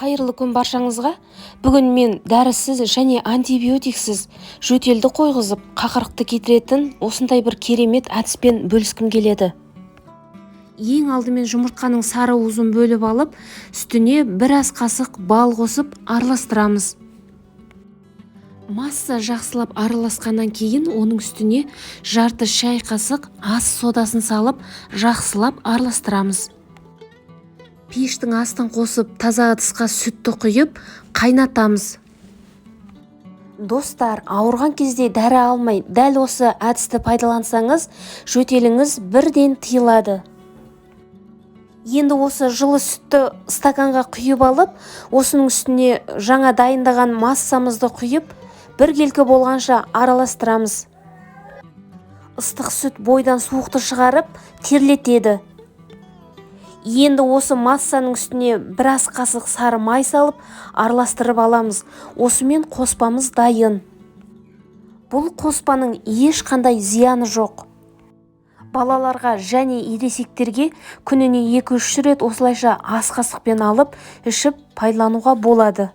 Қайырлы күн баршаңызға! Бүгін мен дәрісіз және антибиотиксіз жөтелді қойғызып, қақырықты кетіретін осындай бір керемет әдіспен бөліскім келеді. Ең алдымен жұмыртқаның сары уызын бөліп алып, үстіне бір ас қасық бал қосып араластырамыз. Масса жақсылап араласқаннан кейін оның үстіне жарты шай қасық ас содасын салып, жақсылап араластырамыз. Пештің астын қосып, таза ыдысқа сүтті құйып, қайнатамыз. Достар, ауырған кезде дәрі алмай, дәл осы әдісті пайдалансаңыз, жөтеліңіз бірден тыйылады. Енді осы жылы сүтті стаканға құйып алып, осының үстіне жаңа дайындаған массамызды құйып, біркелкі болғанша араластырамыз. Ыстық сүт бойдан суықты шығарып, терлетеді. Енді осы массаның үстіне бір ас қасық сары май салып, араластырып аламыз. Осымен қоспамыз дайын. Бұл қоспаның ешқандай зияны жоқ. Балаларға және ересектерге күніне 2-3 рет осылайша ас қасықпен алып, ішіп пайдалануға болады.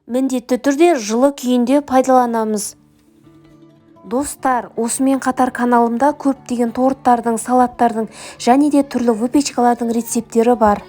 Міндетті түрде жылы күйінде пайдаланамыз. Достар, осымен қатар каналымда көптеген торттардың, салаттардың және де түрлі выпечкалардың рецепттері бар.